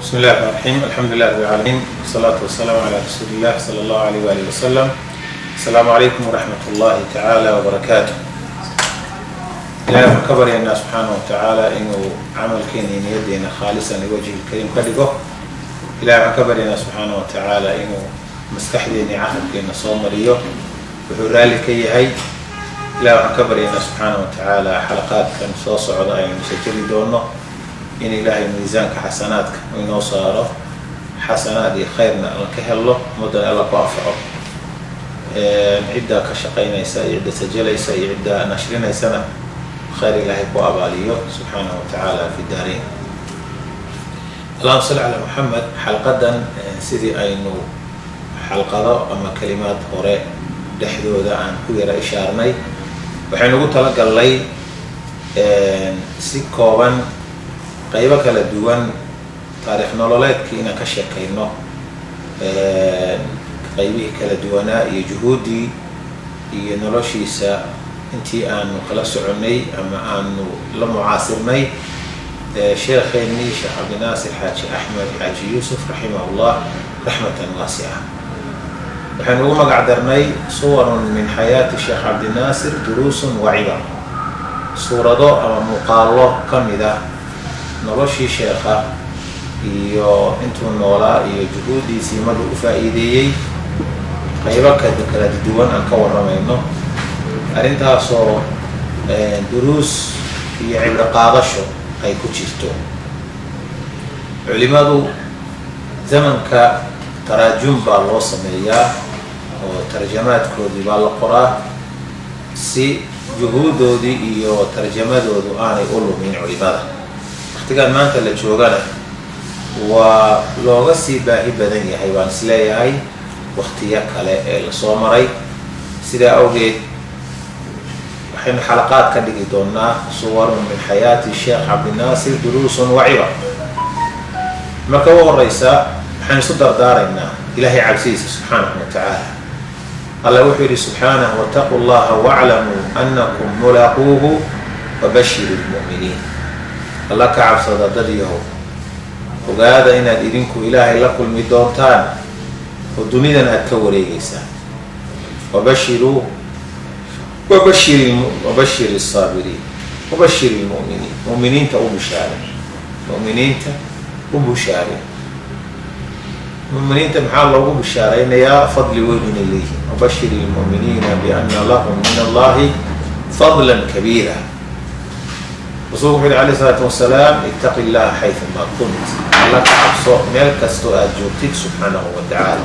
Bismi illahi raxmaan raxiim. Alxamdu lilah rabbi alcaalamiin, wasalaatu wasalaamu calaa rasuuli illah sala allahu alayh waalihi wasalam. Asalaamu calaykum waraxmat ullahi tacaala wabarakaatu. Ilahay waxaan ka baryaynaa subxaana wa tacaala inuu camalkeena iyo niyaddeena khaalisan liwajhi lkariim ka dhigo. Ilahay waxaan ka baryaynaa subxaana wa tacaala inuu maskaxdeena iyo carabkeena soo mariyo wuxuu raalli ka yahay. Ilahay waxaan ka baryaynaa subxaana wa tacaala xalaqaadkan soo socda aynu sajali doono in Ilaahay miisaanka xasanaadka inoo saaro, xasanaad iyo khayrna alla ka helno, ummaddana Alla ku anfaco. Ciddaa ka shaqaynaysa iyo cidda sajalaysa iyo cidda nashrinaysana khayr Ilaahay ku abaaliyo subxaanahu wa tacaala fi daarayn. Allahuma salli calaa Muxamed. Xalqadan, sidii aynu xalqado ama kalimaad hore dhexdooda aan ku yara ishaarnay, waxaynu ugu talagalnay si kooban qaybo kala duwan taariikh nololeedkii inaan ka sheekayno, qaybihii kala duwanaa iyo juhuuddii iyo noloshiisa intii aanu kala soconnay ama aanu la mucaasirnay sheekheenii Sheekh Cabdinaasir Xaaji Axmed Xaaji Yuusuf, raximah llah raxmatan waasica. Waxaynu ugu magac darnay "Suwarun min xayaati Sheekh Cabdinaasir, duruusun wa cibar", suurado ama muuqaallo ka mid ah noloshii sheekha iyo intuu noolaa iyo juhuuddiisii madu u faa'iideeyey, qaybo kala duwan aan ka warramayno, arrintaasoo duruus iyo cibro qaadasho ay ku jirto. Culimadu zamanka taraajum baa loo sameeyaa oo tarjamaadkoodii baa la qoraa si juhuuddoodii iyo tarjamadoodu aanay u lumin. Culimada waqtigan maanta la joogana waa looga sii baahi badan yahay, baan is leeyahay, waktiyo kale ee lasoo maray. Sidaa awgeed waxaynu xalaqaad ka dhigi doonaa "Suwarun min xayaati Sheekh Cabdinaasir, duruusun wa cibar". Marka u horeysa waxaynu isu dardaaraynaa Ilahay cabsidiisa subxaanahu wa tacaala. Alla wuxuu yidhi subxaanah: "Wataquu llaha waclamuu anakum mulaaquuhu wabashir lmu'miniin." Alla ka cabsada, dad yahow, ogaada inaad idinku Ilaahay la kulmi doontaan oo dunidan aad ka wareegeysaan. Wabashiruu, wabashir, wabashir asaabiriin, wabashir ilmu'miniin. Muminiinta u bushaare, muminiinta u bushaare. Muminiinta maxaa loogu bushaaraynayaa? Fadli weyn inay leeyihiin. "Wabashir ilmu'miniina biana lahum min Allahi fadla kabiira." Rasuulku wuxu yhi alayh isalaatu wasalaam: "Ittaqi illaha xayثuma kunt." Alla ka cabso meel kastoo aada joogtid subxaanahu wa tacaala.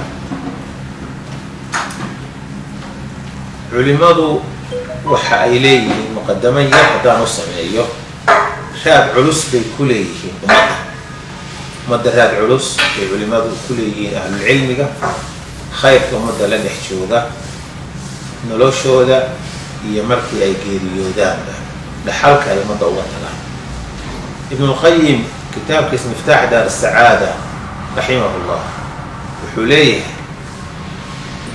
Culimadu waxa ay leeyihiin, muqadamo yar haddaan u sameeyo, raad culus bay ku leeyihiin ummadda. Ummadda raad culus bay culimadu ku leeyihiin, ahlulcilmiga khayrka ummadda la dhex jooga, noloshooda iyo markii ay geeriyoodaanba dhaxalka ay ummadda uga tagaan. Ibnulqayim kitaabkiisa Miftaax Daar Asacaada, raximah llah, wuxuu leeyahay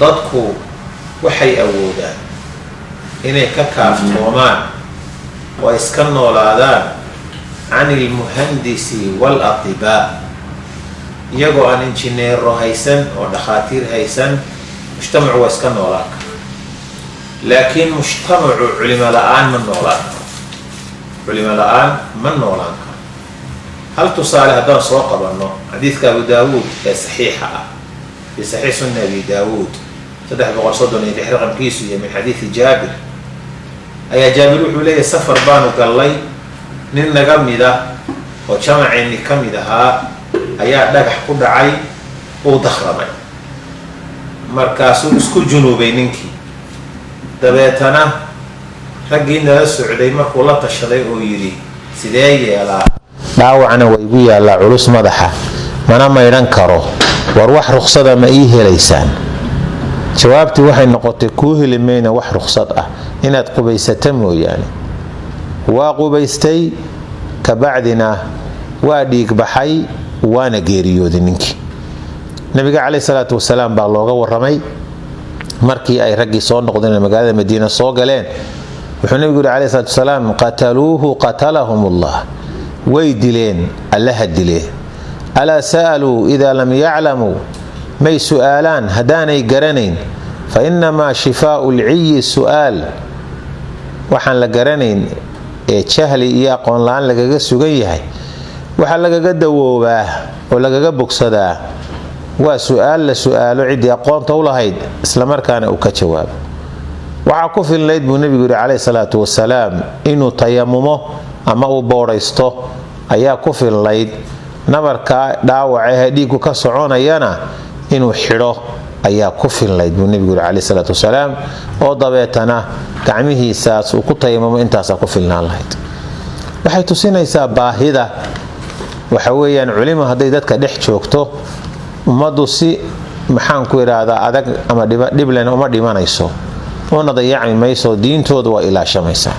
dadku waxay awoodaan inay ka kaaftoomaan oo ay iska noolaadaan can ilmuhandisi waalatibaa, iyagoo aan injineero haysan oo dhakhaatiir haysan. Mujtamacu waa iska noolaan kara, laakiin mujtamacu culimo la-aan ma noolaan karo, culimo la-aan ma noolaan karo. Hal tusaale haddaan soo qabanno, xadiidka Abu Daawuud ee saxiixa ah, fi Saxiix Sunna Abi Daawuud 336 raqamkiisu iyo min xadiidi Jaabir ayaa, Jaabir wuxuu leeyahy: safar baanu gallay, nin naga mida oo jamaceenni ka mid ahaa ayaa dhagax ku dhacay, uu dakramay, markaasuu isku junuubay ninkii. Dabeetana raggii nala socday markuu la tashaday oo yidhi: "Sidee yeelaa? Dhaawacna waa igu yaallaa culus madaxa, mana maydhan karo. War wax ruksada ma ii helaysaan?" Jawaabtii waxay noqotay: "Kuu heli mayna wax ruksad ah, inaad qubaysata mooyaane." Waa qubaystay, kabacdina waa dhiig baxay, waana geeriyooday ninkii. Nabiga caleyh salaatu wasalaam baa looga waramay. Markii ay raggii soo noqdeen, magaalada Madiina soo galeen, wuxuu nabigu yidhi caleyh salatu wasalaam: "Qataluuhu, qatalahum Allah." Way dileen, Allaha dilee. Alaa sa'aluu idaa lam yaclamuu, may su'aalaan haddaanay garanayn. Fa innamaa shifaau lciyi su'aal. Waxaan la garanayn ee jahli iyo aqoon la-aan lagaga sugan yahay, waxaa lagaga dawoobaa oo lagaga bogsadaa waa su-aal la su-aalo ciddii aqoonta u lahayd, islamarkaana uu ka jawaabo. Waxaa ku filnayd buu nebigu yidhi caleyhi salaatu wasalaam inuu tayamumo ama uu boodhaysto ayaa ku filnayd, nabarkaa dhaawaca ee dhiiggu ka soconayana inuu xidho ayaa ku filnayd buu nebigu yidhi caleyhi salaatu wasalaam, oo dabeetana gacmihiisaas uu ku tayamumo, intaasaa ku filnaan lahayd. Waxay tusinaysaa baahida waxa weeyaan culimo hadday dadka dhex joogto, ummaddu si, maxaan ku idhaahdaa, adag ama dhiblena uma dhimanayso, una dayacmi mayso, diintoodu waa ilaashamaysaa.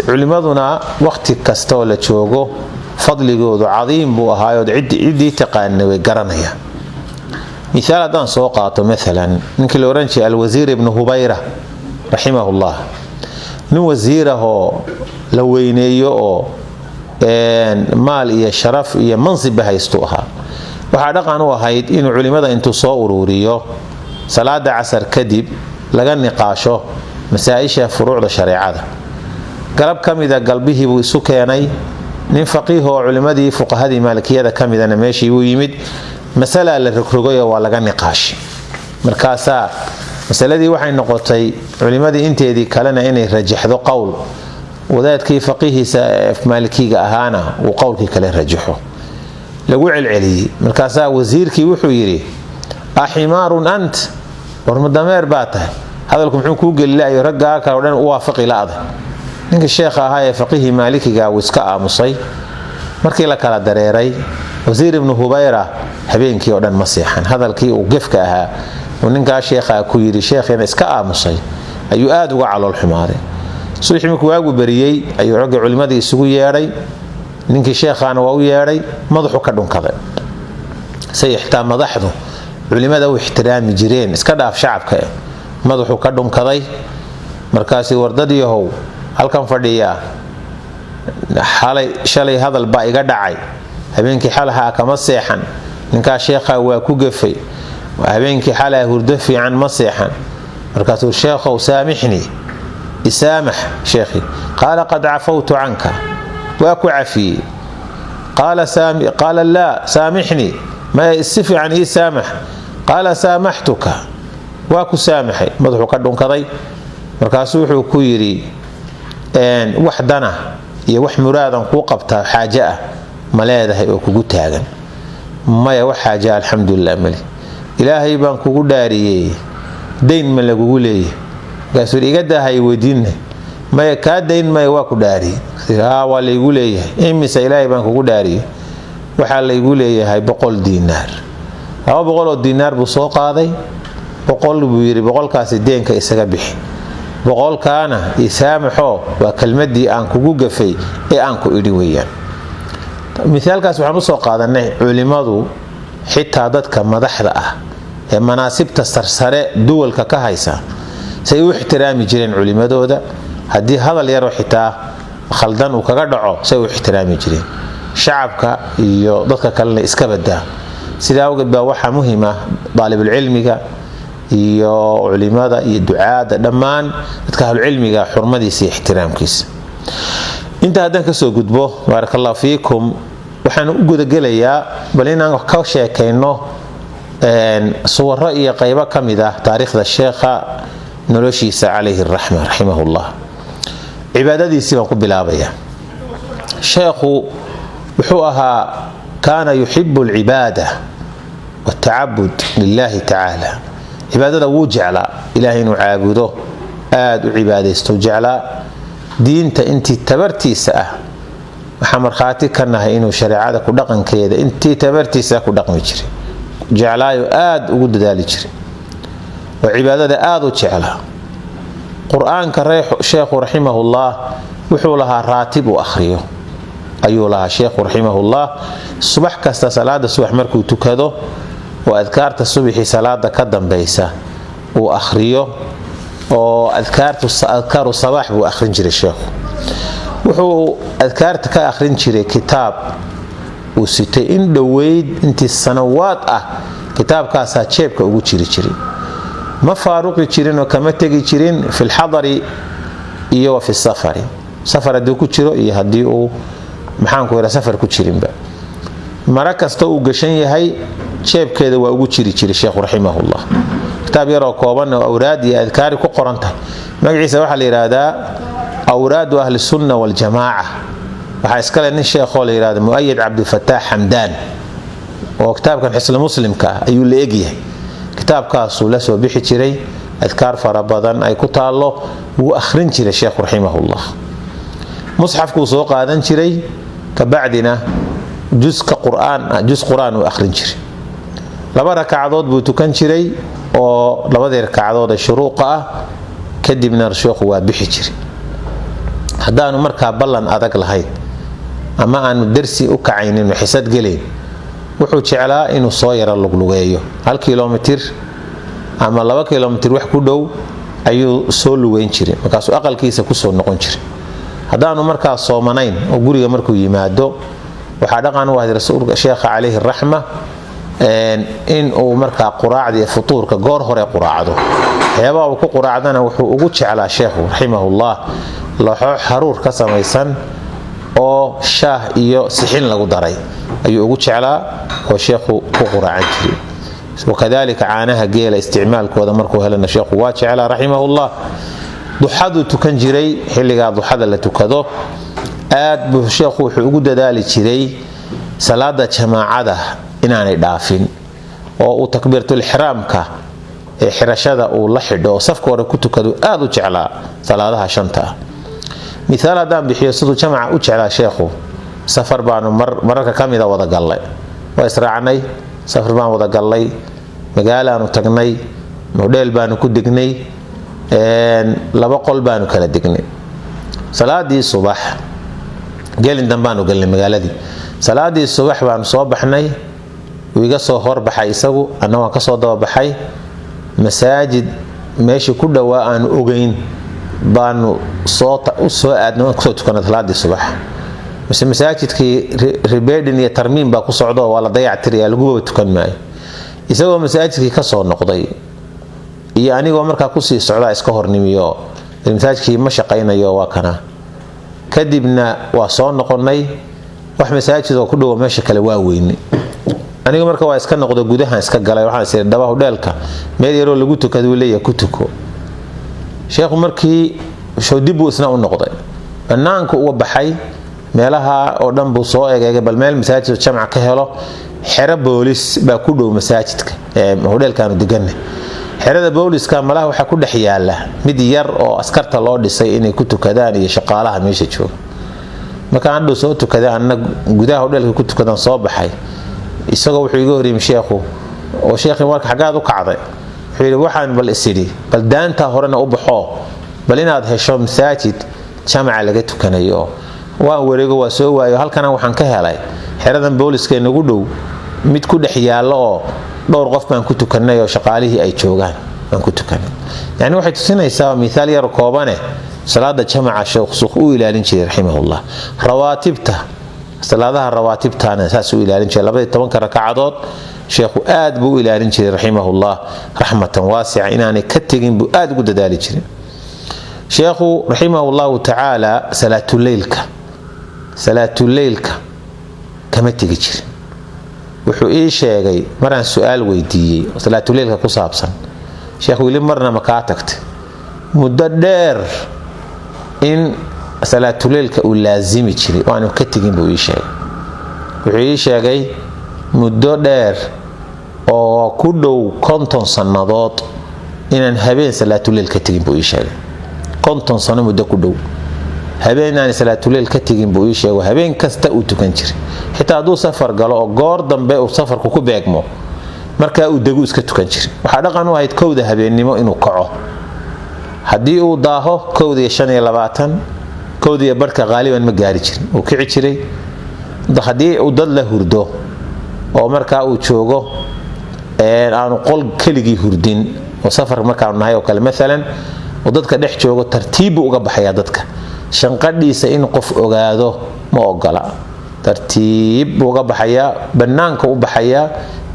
Culimaduna wakhti kasta oo la joogo fadligoodu cadiim buu ahaayood ciddii taqaana way garanayaan. Miaal haddaan soo qaato, maalan ninkii la ohan jiray Alwasiir Ibnu Hubayra raximahullah, nin wasiirahoo la weyneeyo oo maal iyo sharaf iyo mansibba haystuu ahaa. Waxaa dhaqan u ahayd inuu culimada intuu soo uruuriyo salaada casar kadib laga niqaasho masaa-isha furuucda shareecada. Galab ka mida galbihii buu isu keenay nin faqiih oo culimmadii fuqahadii Maalikiyada ka midana meeshii buu yimid. Masalaa la rogrogayoo waa laga niqaashay. Markaasaa masaladii waxay noqotay culimmadii inteedii kalena inay rajaxdo qowl, wadaadkii faqiihiisa Maalikiga ahaana uu qowlkii kale rajaxo, lagu celceliyey. Markaasaa wasiirkii wuxuu yidhi: "Aximaarun ant? Warma dameer baa tahay? Hadalku muxuu kuu gelilayo? Raggaa kale o dhan u waafaqi la'da." Ninka sheekha ahaa ee faqiihii Maalikiga wuu iska aamusay. Markii la kala dareeray, Wasiir Ibnu Hubayra habeenkii oo dhan ma seexan. Hadalkii uu gefka ahaa uu ninkaa sheekhaa ku yidhi, sheekhiina iska aamusay, ayuu aada uga calool xumaaday. Subaxii markuu waagu beriyey ayuu raggii culimmadii isugu yeedhay, ninkii sheekhaana waa u yeedhay, madaxu ka dhunkaday. Say xitaa madaxdu culimada u ixtiraami jireen, iska dhaaf shacabka eh. Madaxuu ka dhunkaday. Markaasi: "Wardadyahow halkan fadhiya, xalay shalay hadal baa iga dhacay, habeenkii xalahaa kama seexan, ninkaa sheekhaa waa ku gafay, habeenkii xalaha hurdo fiican ma seexan." Markaasuu: "Sheekhow, saamixnii, isaamax sheekhi." Qaala: "Qad cafawtu canka, waa ku cafiyey." Qaala: "Laa, saamixnii, maya, si fiican ii saamax." Qaala: "Saamaxtuka, waa ku saamaxay." Madaxuu ka dhunkaday. Markaasuu wuxuu ku yidhi: "Wax dana iyo wax muraadan kuu qabtaa, xaaje ah ma leedahay oo kugu taagan?" "Maya, wax xaaja alxamdulilah mali." "Ilaahay baan kugu dhaariyey, dayn ma lagugu leeyahy?" Markaasuu yidhi: "Iga daahay weydiinna." "Maya, kaa dayn maya, waa ku dhaariyey." "Waa laygu leeyahay." "Imise, Ilaahay baan kugu dhaariyey?" "Waxaa laygu leeyahay 100 diinaar." 200 oo diinaar buu soo qaaday. 100 buu yidhi, 100-kaasi deenka isaga bixi, 100-kaana isaamaxoo waa kelmadii aan kugu gafay ee aan ku idhi weeyaan. Mithaalkaas waxaan usoo qaadanay culimadu xitaa dadka madaxda ah ee manaasibta sarsare duwalka ka haysa say u ixtiraami jireen culimadooda, haddii hadal yaroo xitaa khaldan uu kaga dhaco say u ixtiraami jireen. Shacabka iyo dadka kalena iska badaa. Sidaa awgeed baa waxaa muhiim ah daalibulcilmiga iyo culimada iyo ducaada, dhammaan dadka ahlucilmiga, xurmadiisa iyo ixtiraamkiisa. Intaa haddaan kasoo gudbo, baaraka allahu fiikum, waxaan u gudagelayaa bal inaan ka sheekayno suwaro iyo qaybo ka mid ah taariikhda sheekha, noloshiisa calayhi raxma, raximahullah. Cibaadadiisii baan ku bilaabaya. Sheekhu wuxuu ahaa, kaana yuxibu alcibaada wtacabud lilahi tacaala. Cibaadada wuu jeclaa, Ilahay inuu caabudo, aada u cibaadaysto jeclaa. Diinta intii tabartiisa ah waxaa markhaati ka nahay inuu shareecada ku dhaqankeeda intii tabartiisa ku dhaqmi jiray, jeclaayo, aada ugu dadaali jiray oo cibaadada aada u jeclaa. Qur-aanka sheekhu raximahullah wuxuu lahaa raatib uu akhriyo ayuu lahaa sheekhu raximahullah. Subax kasta salaada subax markuu tukado oo adkaarta subaxii salaada ka dambaysa uu akhriyo, oo adkaaru sabaax buu akhrin jiray sheekhu. Wuxuu adkaarta ka akhrin jiray kitaab Uu sitay in dhoweyd intii sanawaad ah. Kitaabkaasaa jeebka ugu jiri jiray, ma faaruqi jirin oo kama tegi jirin, fi lxadari iyo wa fi safari, safar haddii ku jiro iyo haddii uu, maxaanku yidha, safar ku jirinba. Mara kasta uu gashan yahay jeebkeeda waa ugu jiri jiray sheekhu raximahullah. Kitaab yaroo kooban oo awraad iyo adkaari ku qoran tahay, magaciisa waxaa la yidhaahdaa Awraadu Ahli Sunna Waljamaaca. Waxaa iskale nin sheekhoo la yidhahda Mu'ayad Cabdifataax Xamdaan, oo kitaabkan Xisla Muslimka ah ayuu la egyahay. Kitaabkaasuu la soo bixi jiray, adkaar fara badan ay ku taallo wuu akhrin jiray sheekhu raximahullah. Musxafkuu soo qaadan jiray, kabacdina juska qur'aan, jus qur-aan uu akhrin jiray. Laba rakacadood buu tukan jiray, oo labadii rakacadood ee shuruuqa ah. Kadibna sheekhu waa bixi jiray. Haddaanu markaa ballan adag lahayn ama aanu dersi u kacaynin, xisad gelayn, wuxuu jeclaa inuu soo yaro luglugeeyo. 1 kilomitir ama 2 kilomitir wax ku dhow ayuu soo lugeyn jiray, markaasuu aqalkiisa kusoo noqon jiray. Haddaanu markaa soomanayn oo guriga markuu yimaado, waxaa dhaqan u ahayd rasuulka sheekha calayhi raxma in uu markaa quraacda iyo futuurka goor hore quraacdo. Waxyaabaha uu ku quraacdana wuxuu ugu jeclaa sheekhu raximahullah laxoox haruur ka samaysan oo shaah iyo sixin lagu daray ayuu ugu jeclaa oo sheekhu ku quraacan jiray. Wakadalika caanaha geela isticmaalkooda markuu helana sheekhu waa jeclaa raximahullah. Duxaduu tukan jiray. Xilligaa duxada la tukado aad buu sheekhu wuxuu ugu dadaali jiray salaada jamaacada inaanay dhaafin, oo uu takbiiratulixraamka ee xirashada uu la xidho oo safka hore ku tukado aad u jeclaa salaadaha shanta ah. Miaal haddaan bixiyo siduu jamaca u jeclaa sheekhu, safar baanu mararka ka mida wada gallay, waa israacnay, safar baan wada gallay, magaalaanu tagnay, hodheel baanu ku degnay, laba qol baanu kala degnay. Salaadii subax gelin dambaanu galnay magaaladii. Salaadii subax baanu soo baxnay, wuu iga soo horbaxay isagu, anna waan kasoo dababaxay. Masaajid meeshii ku dhowaa aanu ogeyn baanu soo aadnay, waan kusoo tukanay salaadii subax. Mise masaajidkii ribedin iyo tarmiim baa ku socdo, waa la dayactiraya, lagubaba tukan maayo. Isagoo masaajidkii kasoo noqday iyo anigoo markaa kusii socdaa iska hornimiyo, masaajidkii ma shaqaynayo, waa kana. Kadibna waa soo noqonay, wax masaajidoo ku dhowo meesha kale waa weynay. Anigu marka waa iska noqdo, gudahan iska galay. Waxaan is dhaba hudheelka meel yaroo lagu tukaduu leeyahay, ku tuko. Sheekhu markii dib buu isna u noqday, banaanku uga baxay, meelaha oo dhan buu soo egeegay bal meel masaajid jamca ka helo. Xero boolis baa ku dhow masaajidka hudheelkaanu deganay. Xerada booliska malaha waxaa ku dhex yaala mid yar oo askarta loo dhisay inay ku tukadaan iyo shaqaalaha meesha jooga. Markaan hadhow soo tukaday, anna gudaha hudheelka ku tukadaan soo baxay, isagoo wuxuu iga horyimi sheekhu oo sheekhii marka xaggaad u kacday? Wuxuu yidhi, waxaan bal isidhi bal daantaa horena u baxoo, bal inaad hesho masaajid jamaca laga tukanayo. Waan wareego, waa soo waayo. Halkana waxaan ka helay xeradan booliska nagu dhow mid ku dhex yaallo oo dhowr qof baan ku tukanay oo shaqaalihii ay joogaan baan ku tukanay. Yani waxay tusinaysaa miaal yar koobane salaada jamaca sheekh suuq u ilaalin jiray raximahullah. Rawaatibta, salaadaha rawaatibtaana saas u ilaalin jiray. 12-ka rakacadood sheekhu aad buu u ilaalin jiray raximahullah raxmatan waasica, inaanay ka tegin buu aad ugu dadaali jiray sheekhu raximahullahu tacaala. Salaatuleylka kama tegi jirin. Wuxuu ii sheegay maraan su-aal weydiiyey oo salaatuleylka ku saabsan, sheekh weli marna ma kaa tagtay? Muddo dheer in salaatuleylka uu laasimi jiray oo aanu ka tegin buu ii sheegay. Wuxuu ii sheegay muddo dheer oo ku dhow 50 sannadood inaan habeen salaatuleyl ka tegin buu ii sheegay. 50 sano muddo ku dhow habeen inaan salaatuleyl ka tegin buu ii sheego. Habeen kasta uu tukan jiray, xitaa hadduu safar galo oo goor dambe uu safarku ku beegmo, markaa uu degu iska tukan jiray. Waxaa dhaqan u ahayd 1da habeennimo inuu kaco. Haddii uu daaho 1:25, 1da iyo barhka qaaliban ma gaari jirin, uu kici jiray. Haddii uu dad la hurdo oo markaa uu joogo, aanu qol keligii hurdin oo safar markaanu nahay oo kale maalan, oo dadka dhex joogo, tartiib buu uga baxayaa dadka. Shanqadhiisa in qof ogaado ma ogola. Tartiib buu uga baxayaa, bannaanka u baxayaa,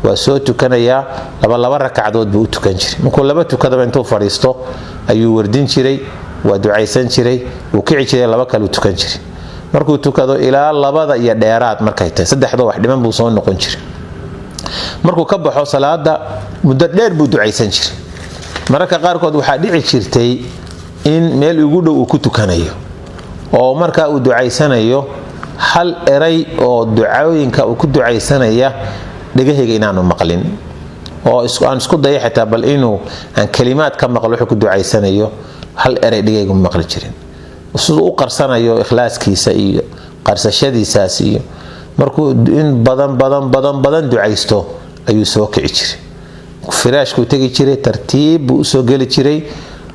waa soo tukanayaa. Laba laba rakacdood buu u tukan jiray. Markuu laba tukadaba, intuu fadhiisto ayuu wardin jiray, waa ducaysan jiray, wuu kici jiray, laba kaleu tukan jiray. Markuu tukado ilaa labada iyo dheeraad markay tahay, saddexdoo wax dhiman buu soo noqon jiray. Markuu ka baxo salaada, muddo dheer buu ducaysan jiray. Mararka qaarkood waxaa dhici jirtay in meel ugu dhow uu ku tukanayo oo markaa uu ducaysanayo, hal eray oo ducooyinka uu ku ducaysanaya dhegahayga inaanu maqlin, oo aan isku daya xitaa bal inuu aan kalimaad ka maqlo wuxuu ku ducaysanayo, hal eray dhegaygu ma maqli jirin. Siduu u qarsanayo ikhlaaskiisa iyo qarsashadiisaas, iyo markuu in badan badan badan badan ducaysto ayuu soo kici jiray, firaashkuu tegi jiray, tartiib buu usoo geli jiray,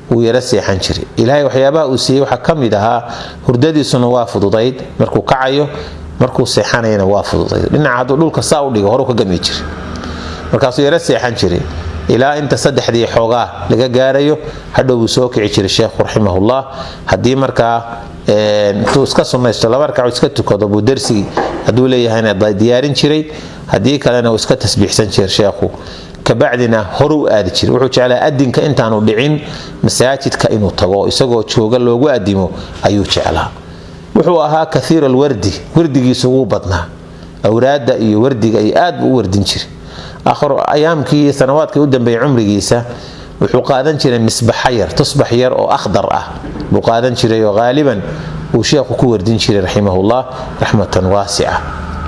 wuu yaro seexan jiray. Ilaahay waxyaabaha uu siiyey waxaa ka mid ahaa hurdadiisuna waa fududayd. Markuu kacayo, markuu seexanayana waa fududayd. Dhinaca hadduu dhulka saa u dhigo, horu ka gami jiray, markaasuu yaro seexan jiray ilaa inta saddexdii xoogaa laga gaarayo. Hadhow buu soo kici jiray sheekhu raximahullah. Haddii markaa intuu iska sunnaysto, laba rakaco iska tukado, buu darsigii hadduu leeyahayna diyaarin jiray, haddii kalena uu iska tasbiixsan jiray sheekhu. Kabacdina horuu aadi jiray. Wuxuu jeclaa adinka intaanu dhicin masaajidka inuu tago, isagoo jooga loogu adimo ayuu jeclaa. Wuxuu ahaa kathiir alwardi, wardigiisu wuu badnaa, awraadda iyo wardiga iyo aad buu u wardin jiray. Ayaamkii sanawaadkii u dambeeyey cumrigiisa wuxuu qaadan jiray misbaxa yar, tusbax yar oo akhdar ah buu qaadan jiray, oo haaliban uu sheekhu ku wardin jiray raximahullah raxmatan waasica.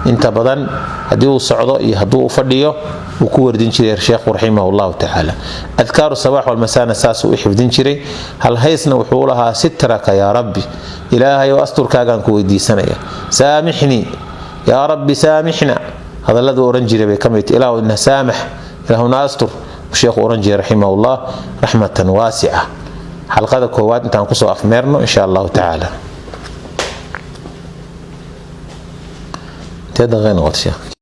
Inta badan haddii uu socdo iyo hadduu u fadhiyo wuu ku wardin jiray sheekhu raximah llahu tacaala. Adkaaru sabax walmasaana saasuu u xifdin jiray. Halhaysna wuxuu lahaa: "Sitraka yaa rabbi", Ilaahayow asturkaagaan ku weydiisanaya, "Saamixnii yaa rabbi, saamixna", hadalladuu ohan jiray bay ka mid. "Ilaahu ina saamax, ilaahuna astur", sheekhu ohan jiray raximahullah raxmatan waasica. Xalqada koowaad intaan kusoo afmeerno insha allahu tacaala. Intee daqiiqa noqotay, sheekh?